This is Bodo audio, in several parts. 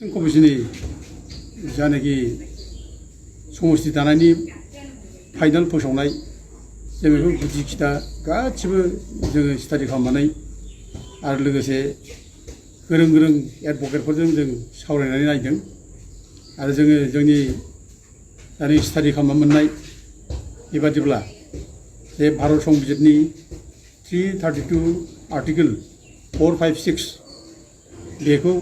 कमिशननि जानाखि समष्टि दानायनि फाइनाल फोसावनाय जों बेखौ गुदि खिथा गासिबो जोङो स्टाडि खालामनानै आरो लोगोसे गोरों गोरों एडभकेटफोरजों जों सावरायनानै नायदों आरो जोङो जोंनि दानि स्टाडि खालामना मोननाय बेबादिब्ला जे भारत संबिजितनि 332 आर्टिकल 4, 5, 6 बेखौ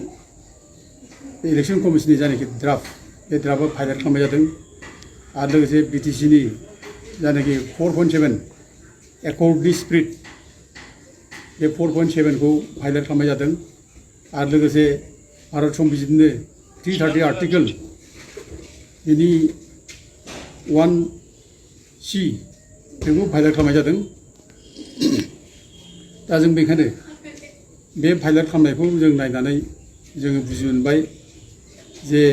इलेक्शन कमिशननि जानाखि ड्राफ्ट बे ड्राफ्टआ फाइल खालामनाय जादों आरो लोगोसे बिटिसिनि जानाखि 4.7 एकर्डनि स्पिरिट बे 4.7 खौ फाइल खालामनाय जादों आरो लोगोसे भारत संबिजितनि 330 आर्टिकल बिनि 1C बेखौ फाइल खालामनाय जादों। दा जों बेखायनो बे फाइल खालामनायखौ जों नायनानै जोङो बुजि मोनबाय जे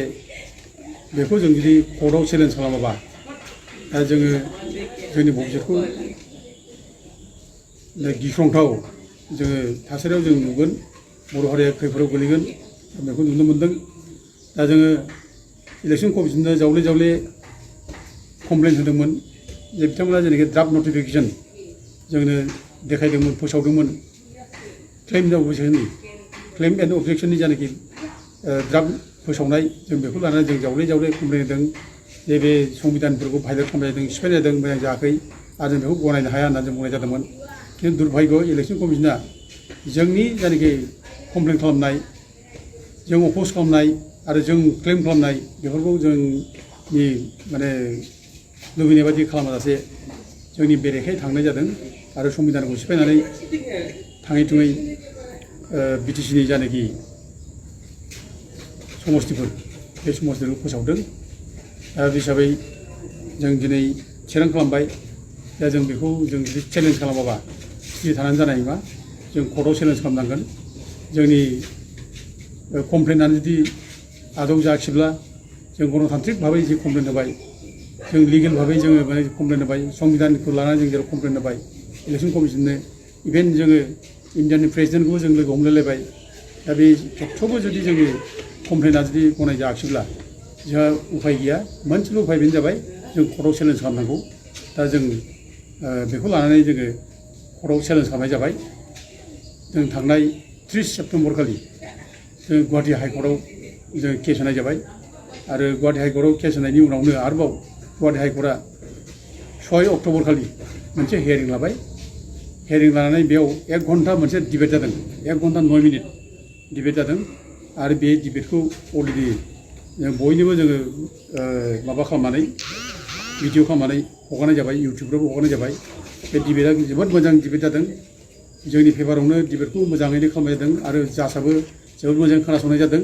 बेखौ जों जुदि कर्टआव चेलेन्ज खालामाबा दा जोङो जोंनि भबिष्यतखौ गिख्रंथाव जोङो थासारियाव जों नुगोन, बर' हारिया खैफोदाव गोलैगोन बेखौ नुनो मोनदों। दा जोङो इलेक्शन कमिशननो जावले जावले कमप्लेन होदोंमोन जे बिथांमोना जेनाखि ड्राफ्ट नटिफिकेशन जोंनो देखायदोंमोन, फोसावदोंमोन क्लेम एन्ड अबजेक्शननि जानाखि ड्राफ्ट फोसावनाय जों बेखौ लानानै जों जावले जावले कमप्लेन होदों जे बे संबिधानफोरखौ फाइल खालामनाय जादों, सिफायनाय जादों, मोजां जायाखै आरो जों बेखौ गनायनो हाया होननानै जों बुंनाय जादोंमोन। खिन्थु दुर्भाग्य इलेक्शन कमिशना जोंनि जानाखि कमप्लेन खालामनाय, जों अपोज खालामनाय आरो जों क्लेम खालामनाय बेफोरखौ जोंनि माने लुबैनाय बायदि खालामाजासे जोंनि बेरेखायै थांनाय जादों आरो संबिधानखौ सिफायनानै थाङै थुङै बिटिसिनि जानाखि समष्टिफोर बे समष्टिफोरखौ फोसावदों। दा बे हिसाबै जों दिनै थिरां खालामबाय दा जों बेखौ जों जुदि चेलेन्ज खालामाबा जुदि थानानै जानाय नङा, जों कर्टआव चेलेन्ज खालामनांगोन। जोंनि कमप्लेनानो जुदि आदौ जायाखिब्ला जों गणतान्त्रिक भाबै जि कमप्लेन होबाय, जों लिगेल भाबै जोङो माने कमप्लेन होबाय, संबिधानखौ लानानै जों जेराव कमप्लेन होबाय इलेक्शन कमिशननो, इभेन जोङो इन्डियानि प्रेसिडेन्टखौ जों लोगो हमलायलायबाय। दा बे खेबसेयावबो जुदि जोंनि कमप्लेना जुदि गनाय जायाखिब्ला जोंहा उफाय गैया, मोनसेल' उफाय बेनो जाबाय जों कर्टआव चेलेन्ज खालामनांगौ। दा जों बेखौ लानानै जोङो कर्टआव चेलेन्ज खालामनाय जाबाय। जों थांनाय 30 सेप्तेम्बर खालि जों गुवाहाटि हाइकर्टआव जों केस होनाय जाबाय आरो गुवाहाटि हाइकर्टआव केस होनायनि उनावनो आरोबाव गुवाहाटि हाइकर्टआ 6 अक्ट'बर खालि मोनसे हियारिं लाबाय। हियारिं लानानै बेयाव 1 घन्टा मोनसे डिबेट जादों, 1 घन्टा 9 मिनिट डिबेट जादों आरो बे डिबेटखौ अलरेडि जों बयनोबो जोङो माबा खालामनानै भिडिअ खालामनानै हगारनाय जाबाय, इउटुबफ्रावबो हगारनाय जाबाय। बे डिबेटआ जोबोद मोजां डिबेट जादों, जोंनि फेभारावनो डिबेटखौ मोजाङैनो खालामनाय जादों आरो जाजआबो जोबोद मोजां खोनासंनाय जादों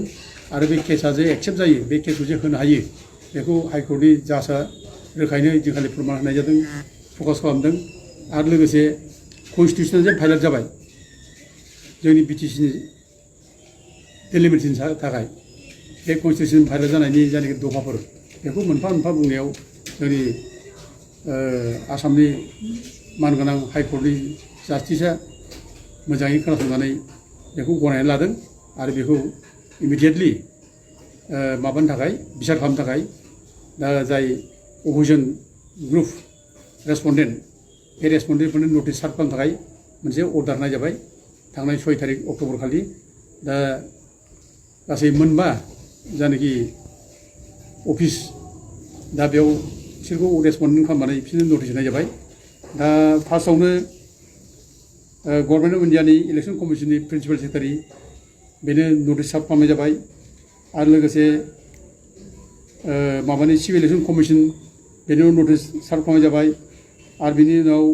आरो बे केसा जे एक्सेप्ट जायो, बे केसखौ जे होनो हायो बेखौ हाइकर्टनि जाजआ रोखायैनो ओइदिनखालि फोरमान होनाय जादों, फकास खालामदों। आरो लोगोसे कनस्टिटिउसना जे भाइलेट जाबाय जोंनि बिटिसिनि डेलिमिटेसननि थाखाय, बे कनस्टिटिउसन भाइलेट जानायनि जायनाखि दफाफोर बेखौ मोनफा मोनफा बुंनायाव जोंनि आसामनि मानगोनां हाइकर्टनि जास्टिसआ मोजाङै खोनासंनानै बेखौ गनायनानै लादों आरो बेखौ इमिडियेटलि माबानो थाखाय बिसार खालामनो थाखाय दा जाय अपोजिसन ग्रुप रेसपन्डेन्ट बे रेसपन्डेन्टफोरनो नटिस सार्भ खालामनो थाखाय मोनसे अर्डार होनाय जाबाय थांनाय 6 अक्ट'बर खालि। दा गासै मोनबा जायनाखि अफिस दा बेयाव बिसोरखौ रेसपन्डेन्ट खालामनानै बिसोरनो नटिस होनाय जाबाय। दा फार्स्टआवनो गभर्नमेन्ट अफ इन्डियानि इलेक्शन कमिशननि प्रिन्सिपाल सेक्रेटारि बेनो नटिस सार्भ खालामनाय जाबाय आरो लोगोसे माबानि चिफ इलेक्शन कमिशन बेनो नटिस सार्भ खालामनाय जाबाय आरो बिनि उनाव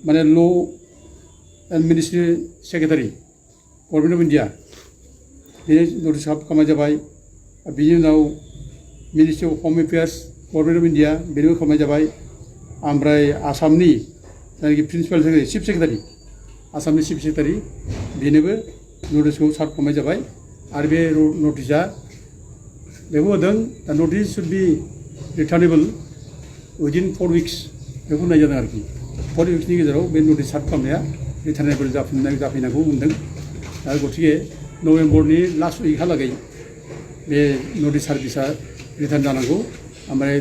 माने law' and ministry secretary government of India बेनो नटिस सार्भ खालामनाय जाबाय। बिनि उनाव ministry of home affairs government of India बेनोबो खालामनाय जाबाय। ओमफ्राय आसामनि जायनाखि प्रिन्सिपाल सेक्रेटारि चिफ सेक्रेटारि आसामनि चिफ सेक्रेटारि बेनोबो नटिसखौ सार्भ खालामनाय जाबाय आरो बे नटिसआ बेखौ होदों दा notice should be returnable within 4 weeks बेखौ होनाय जादों आरोखि। 4 उइक्सनि गेजेराव बे नटिस सार्भ खालामनाया रिटार्नेबल जाफैनांगौ होनदों। दा गतिके नभेम्बरनि लास्ट उइकहालागै बे नर्थ इस्ट सार्भिसा रिटार्न जानांगौ ओमफ्राय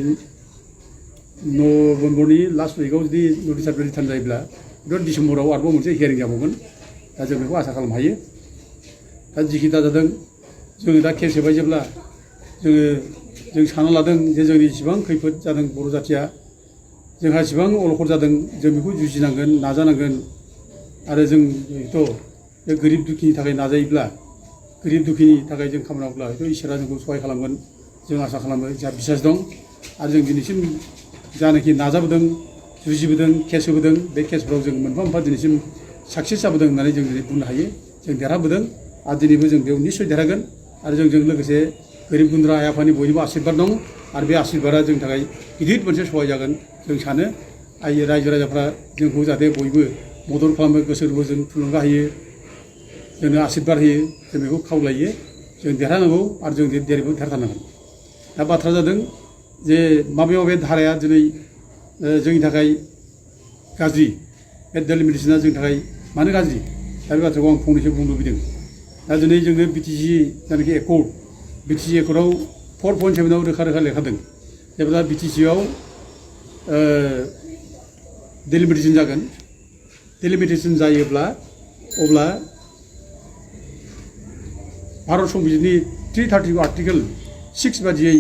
नभेम्बरनि लास्ट उइकआव जुदि नर्थ इस्ट सार्भिस रिटार्न जायोब्ला बेथ' डिसेम्बराव आरोबाव मोनसे हियारिं जाबावगोन दा जों बेखौ आसा खालामनो हायो दा जिखि दा जादों जोङो दा केस होबाय जेब्ला जों सानना लादों जे जोंनि जेसेबां खैफोद जादों बर' जाथिया जोंहा जेसेबां अलखद जादों जों बेखौ जुजिनांगोन नाजानांगोन आरो जोंथ' बे गोरिब दुखिनि थाखाय नाजायोब्ला गोरिब दुखिनि थाखाय जों खामानि मावब्ला हयथ' इसोरा जोंखौ सहाय खालामगोन जों आसा खालामो जोंहा बिसास दं आरो जों दिनैसिम जानाखि नाजाबोदों जुजिबोदों केस होबोदों बे केसफोराव जों मोनफा मोनफा दिनैसिम साक्सेस जाबोदों होननानै जों दिनै बुंनो हायो जों देरहाबोदों आरो दिनैबो जों बेयाव निस्सय देरहागोन आरो जोंजों लोगोसे गोरिब गुन्द्रा आइ आफानि बयनिबो आशीर्बाद दं आरो बे आशीर्बादा जोंनि थाखाय गिदिर मोनसे सहाय जागोन जों सानो रायजो राजाफ्रा जोंखौ जाहाथे बयबो मदद खालामो गोसोबो जों थुलुंगा होयो जोंनो आशीर्बाद होयो जों बेखौ खावलायो जों देरहानांगौ आरो जों देरहाथारनांगोन दा बाथ्रा जादों जे माबे माबे धाराया दिनै जोंनि थाखाय गाज्रि बे डेलिमिटेसना जोंनि थाखाय मानो गाज्रि दा बे बाथ्राखौ आं फंनैसो बुंनो लुबैदों दा दिनै जोङो बिटिसि जायनाखि एकर्ड बिटिसि एकर्डआव 4.7आव रोखा रोखा लेखादों जेब्ला बिटिसिआव डेलिमिटेसन जागोन डेलिमिटेसन जायोब्ला अब्ला भारत संबिजितनि 330 आर्टिकेल 6 बादियै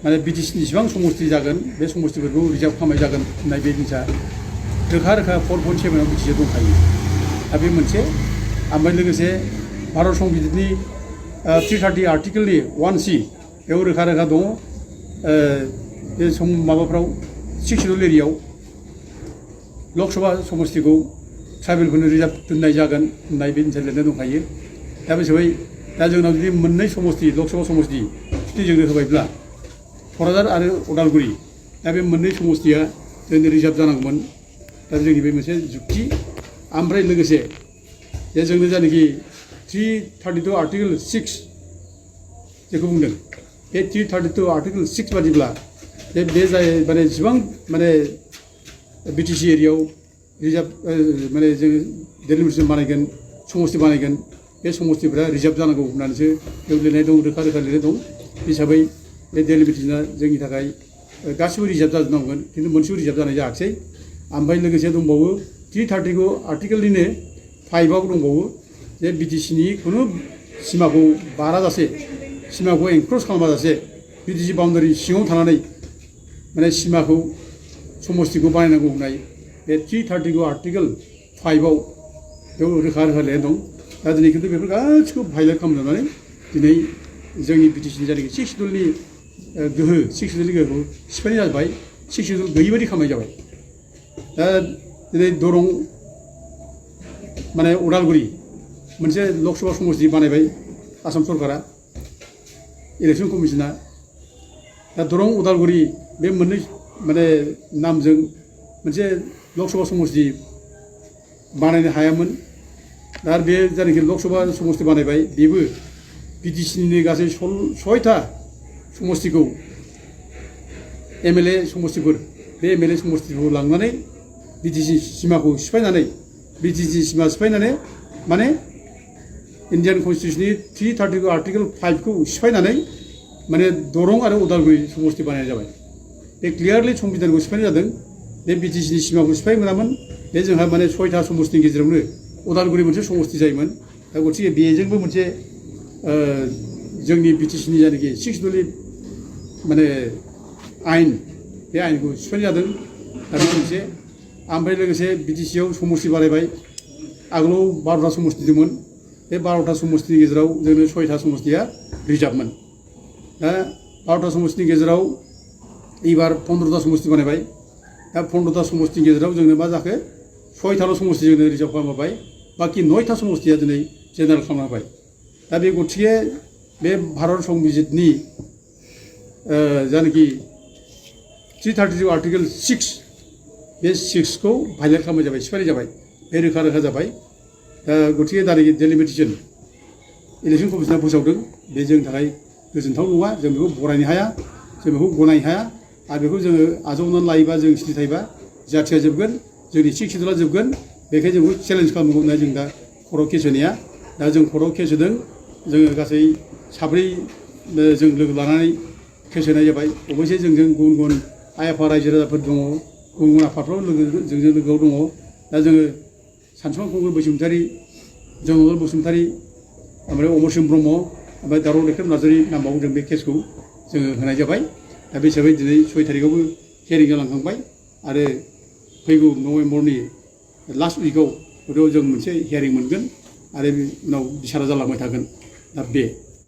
माने बिटिसिनि जेसेबां समस्ति जागोन बे समस्तिफोरखौ रिजार्भ खालामनाय जागोन होननाय बे जिनिसा रोखा रोखा 4.7आव बिटिसिआव दंखायो दा बे मोनसे ओमफ्राय लोगोसे भारत संबिजितनि 330 आर्टिकेलनि 1C बेयाव रोखा रोखा दङ बे माबाफ्राव 6 शेड्युल एरियायाव लकसभा समस्तिखौ ट्राइबेलफोरनो रिजार्भ दोननाय जागोन होननाय बे जिनिसा लिरनाय दंखायो दा बे हिसाबै दा जोंनाव जुदि मोननै समस्ति लकसभा समस्ति जुदि जोंनो होबायब्ला क'क्राझार आरो उदालगुरि दा बे मोननै समस्तिया जोंनो रिजार्भ जानांगौमोन दा जोंनि बे मोनसे जुक्ति ओमफ्राय लोगोसे जे जोंनो जायनाखि 332 आर्टिकेल 6 जेखौ बुंदों बे 332 आर्टिकेल 6 बादिब्ला बे जाय माने जेसेबां माने बिटिसि एरियायाव रिजार्भ माने जों डेलिमिटेसन बानायगोन समस्ति बानायगोन बे समस्तिफोरा रिजार्भ जानांगौ होननानैसो बेयाव लिरनाय दं रोखा रोखा लिरनाय दं हिसाबै बे डेलिमिटेसना जोंनि थाखाय गासिबो रिजार्भ जाजोबनांगोन खिन्थु मोनसेबो रिजार्भ जानाय जायाखिसै ओमफ्राय लोगोसे दंबावो 330 आर्टिकेलनिनो 5आव दंबावो जे बिटिसिनि खुनु सिमाखौ बाराजासे सिमाखौ एनक्रस खालामाजासे बिटिसि बाउन्डारि सिङाव थानानै माने सिमाखौ समस्तिखौ बानायनांगौ होननाय बे 330 आर्टिकेल 5आव बेयाव रोखा रोखा लिरनाय दं दा दिनै खिन्थु बेफोर गासिखौबो भाइलेट खालामजोबनानै दिनै जोंनि बिटिसिनि जायनाखि 6 शेड्युलनि गोहो 6 शेड्युलनि गोहोखौ सिफायनाय जाबाय 6 शेड्युल गैयि बायदि खालामनाय जाबाय दा दिनै दरं माने उदालगुरि मोनसे लकसभा समस्ति बानायबाय आसाम सरकारा इलेक्सन कमिसना दा दरं उदालगुरि बे मोननै माने नामजों मोनसे लकसभा समस्ति बानायनो हायामोन दा बे जायनाखि लकसभा समस्ति बानायबाय बेबो बिटिसिनि गासै 6था समस्तिखौ एमएलए समस्तिफोर बे एमएलए समस्तिफोरखौ लांनानै बिटिसि सिमाखौ सिफायनानै बिटिसि सिमा सिफायनानै माने इन्डियान कन्स्टिटिउसननि 330 आर्टिकेल 5खौ सिफायनानै माने दरं आरो उदालगुरि समस्ति बानायनाय जाबाय बे क्लियारलि संबिधानखौ सिफायनाय जादों बे बिटिसिनि सिमाखौ सिफाय मोनामोन बे जोंहा माने 6था समस्तिनि गेजेरावनो उदालगुरि मोनसे समस्ति जायोमोन दा गथिखे बेजोंबो मोनसे जोंनि बिटिसिनि जायनाखि 6 शेड्युलनि माने आयेन बे आयेनखौ सिफायनाय जादों दा बे मोनसे ओमफ्राय लोगोसे बिटिसिआव समस्ति बानायबाय आगोलाव 12था समस्ति दंमोन बे 12था समस्तिनि गेजेराव जोंनो 6था समस्तिया रिजार्भमोन दा 12था समस्तिनि गेजेराव एबार 15था समस्ति बानायबाय दा 15था समस्तिनि गेजेराव जोंनो मा जाखो 6थाल' समस्ति जोंनो रिजार्भ खालामबाय बाखि 9था समस्तिया दिनै जेनेरेल खालामबाय दा बे गथिखे बे भारत संबिजितनि जायनाखि 330 आर्टिकेल 6 बे 6खौ भाइलेट खालामनाय जाबाय सिफायनाय जाबाय बे रोखा रोखा जाबाय दा गथिखे दानि डेलिमिटेसन इलेक्सन कमिसना फोसावदों बे जोंनि थाखाय गोजोनथाव नङा जों बेखौ बरायनो हाया जों बेखौ गनायनो हाया आरो बेखौ जोङो आजावनानै लायोबा जों सिरि थायोबा जाथिया जोबगोन जोंनि 6 शेड्युला जोबगोन बेखायनो जों चेलेन्ज खालामनांगौ होननानै जों दा खर' केस होनाया दा जों कर्टआव केस होदों जोङो गासै साब्रै जों लोगो लानानै केस होनाय जाबाय अबयसे जोंजों गुबुन गुबुन आइ आफा रायजो राजाफोर दङ गुबुन गुबुन आफादफ्राव जोंजों लोगोआव दङ दा जोङो सानसुमा खुंगुर बसुमतारी जनरल बसुमतारी ओमफ्राय अमरसिं ब्रह्म ओमफ्राय दावराव देख्रेब नार्जारि नामाव जों बे केसखौ जोङो होनाय जाबाय दा बे हिसाबै दिनै 6 थारिखआवबो हियारिं जालांखांबाय आरो फैगौ नभेम्बरनि लास्ट उइकआव जों मोनसे हियारिं मोनगोन आरो उनाव बिसारा जालांबाय थागोन दा बे